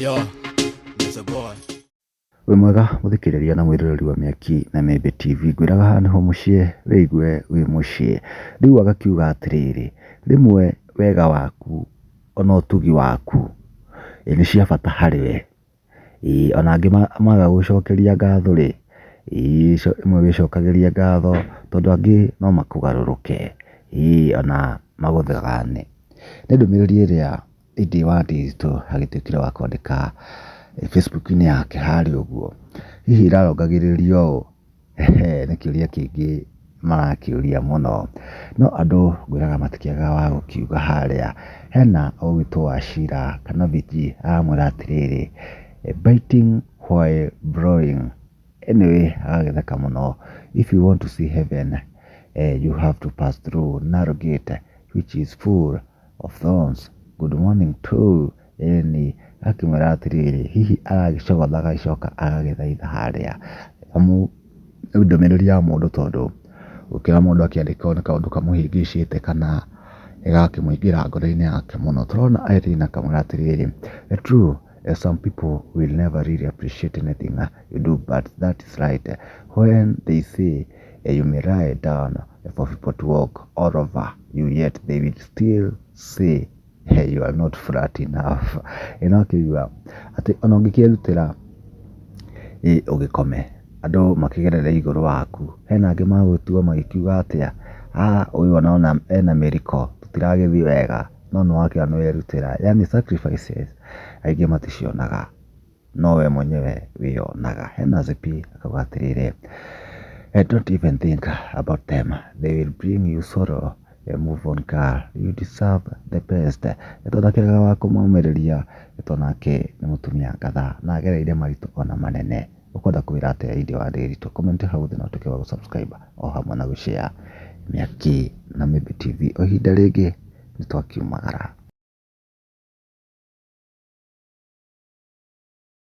Yo, Mr. Boy. Wĩ mwega mũthikĩrĩria na mwĩroreri wa Mĩaki na Mĩembe TV, ngwĩraga haha nĩho mũciĩ wĩigue wĩ mũciĩ. Rĩu agakiuga atĩrĩrĩ, rĩmwe wega waku ona ũtugi waku nĩ cia bata harĩ we. Ĩĩ ona angĩ maga gũgũcokeria ngatho rĩ, ĩĩ rĩmwe wĩcokagĩrie ngatho tondũ angĩ no makũgarũrũke, ĩĩ ona magũthagane. Nĩ ndũmĩrĩri ĩrĩa Edday wa Ndiritu agĩtuĩkire wa kwandĩka Facebook-inĩ yake harĩa ũguo. Hihi ĩrarũngagĩrĩria ũũ? Nĩ kĩũria kĩngĩ marakĩũria mũno. No andũ ngwĩraga matikĩagaga wa gũkiuga harĩa. Hena ũgwĩtwo Wachira kana VG aramwĩra atĩrĩrĩ, biting while blowing. Anyway agagĩtheka mũno. If you want to see heaven you have to pass through narrow gate which is full of thorns. Good morning to ĩni akĩmwĩra atĩrĩrĩ, hihi aragĩcogotha agagĩcoka agagĩthaitha harĩa. Amu ndũmĩrĩri ya mũndũ tondũ gũkĩra mũndũ akĩandĩka nĩ kaũndũ kamũhĩngĩcĩte kana gagakĩmũingĩra ngoro-inĩ yake mũno. Tũrona Irene akamwĩra atĩrĩrĩ, true some people will never really appreciate anything you do but that is right. When they say you may lie down for people to walk all over you yet they will still say hey, you are not flat enough. Ĩno akĩigua atĩ ona ũngĩkĩrutĩra ũgĩkome andũ makĩgerere igũrũ waku, hena angĩ magũtua magĩkiuga atĩa, ah ũyũ ona ena mĩriko tũtiragĩthiĩ wega, no nĩwakĩona nĩwerutĩra. Yani sacrifices aingĩ maticionaga no we mwenyewe wĩyonaga. Hena Zipi akauga atĩrĩrĩ, don't even think about them, they will bring you sorrow. Move on girl, you deserve the best. Tondũ wa kũmũmĩrĩria tondũ nake nĩ mũtumia ngatha na agereire maritũ ona manene. Ũkwenda kwĩra atĩa Edday wa Ndiritu? Comment hau thĩ na ũtuĩke wa gũ subscribe o hamwe na gũ share Mĩaki na Mĩembe TV. O ihinda rĩngĩ nĩ twakiumagara.